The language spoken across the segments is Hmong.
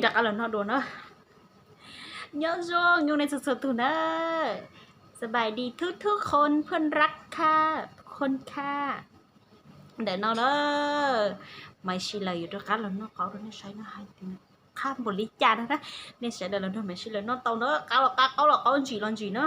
Rov qab los noj dua na. Nyob zoo nej txhua txhua tus na. สบายดีทุกๆคน เพื่อนรักค่ะ ทุกคนค่ะ. Ntawm no na, Maiv Sis Lawm yuav rov qab los noj qaub rau nej saib no hais tias qab npaum li cas na. Nej sawv daws los nrog Maiv Sis Lawm noj tau na, qab los qab, qaub los qaub, ntsim los ntsim na.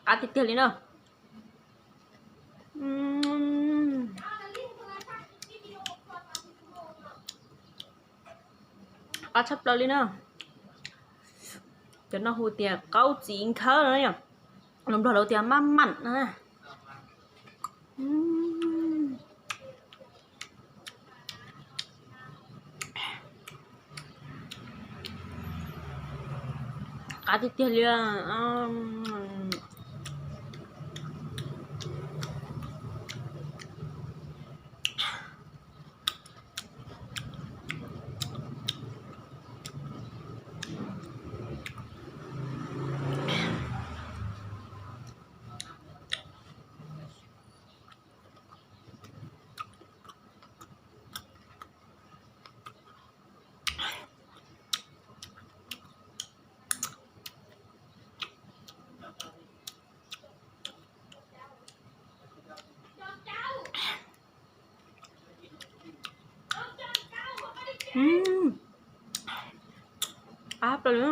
Qab tiag tiag li na. Qab tshaj plaws li na. Cov no hu tias qaub txiv nkhawb no, lus Nplog lawv tias maj mam no. Qab tiag tiag li. Qab plaws li.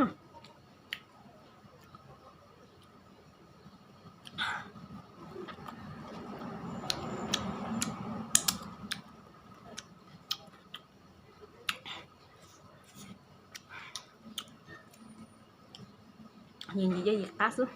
Yim yim yim qab xwb.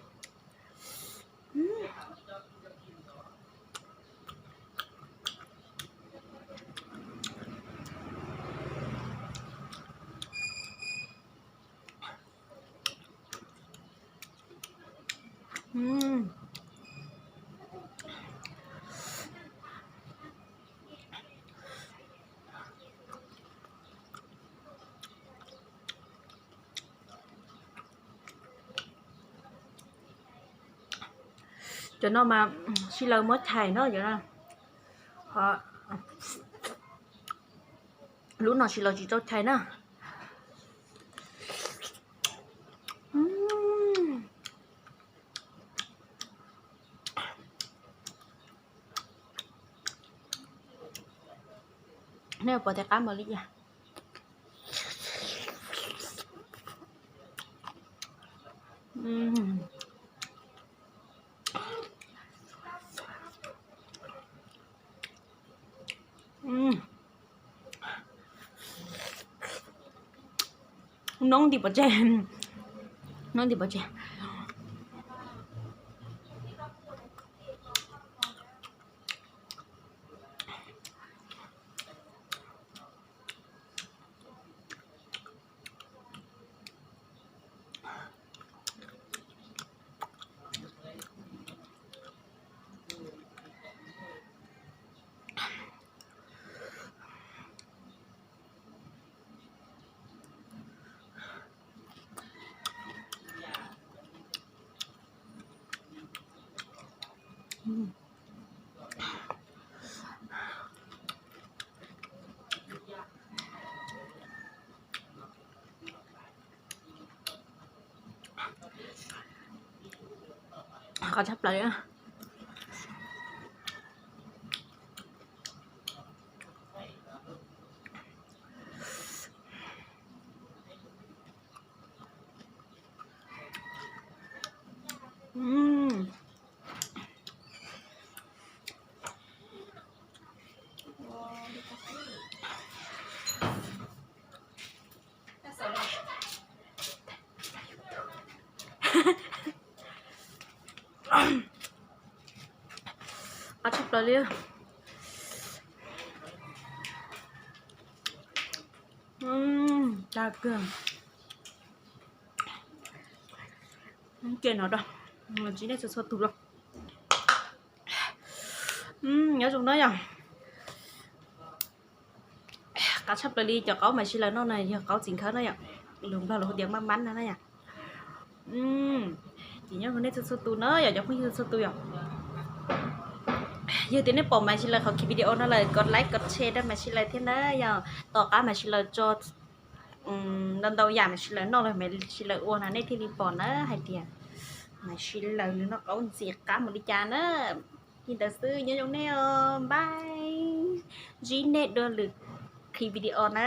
Cov no mas Sis Lawm muab chais no, cov no. Lub no Sis Lawm tsis tau chais na. Nej pom tias qab npaum li cas? Noob nti pov tseg, noob nti pov tseg. Qab tshaj plaws li. Qab tshaj plaws li. Tag kawg. Ces no da, tsis nej txhua txhua tus los. Nyob zoo na yom. Qab tshaj plaws li cov qaub Maiv Sis Lawm noj na yog qaub txiv nkhawb na yom. Lus Nplog lawv hu tias maj mab no na yom. Ces nyob zoo nej txhua txhua tus na, yog cov phooj ywg txhua tus yog, yog tias nej pom Maiv Sis Laws qhov video no lawm, kov like kov share rau Maiv Sis Laws thiab na. Yog tom qab Maiv Sis Laws tso ntau ntau yam Maiv Sis Laws noj los Maiv Sis Laws ua no nej thiaj li pom na hais tias Maiv Sis Laws nws noj qaub ntxim qab mus li cas na. Li ntawd xwb, nyob zoo nej os, bye, ntsib nej dua lwm video na.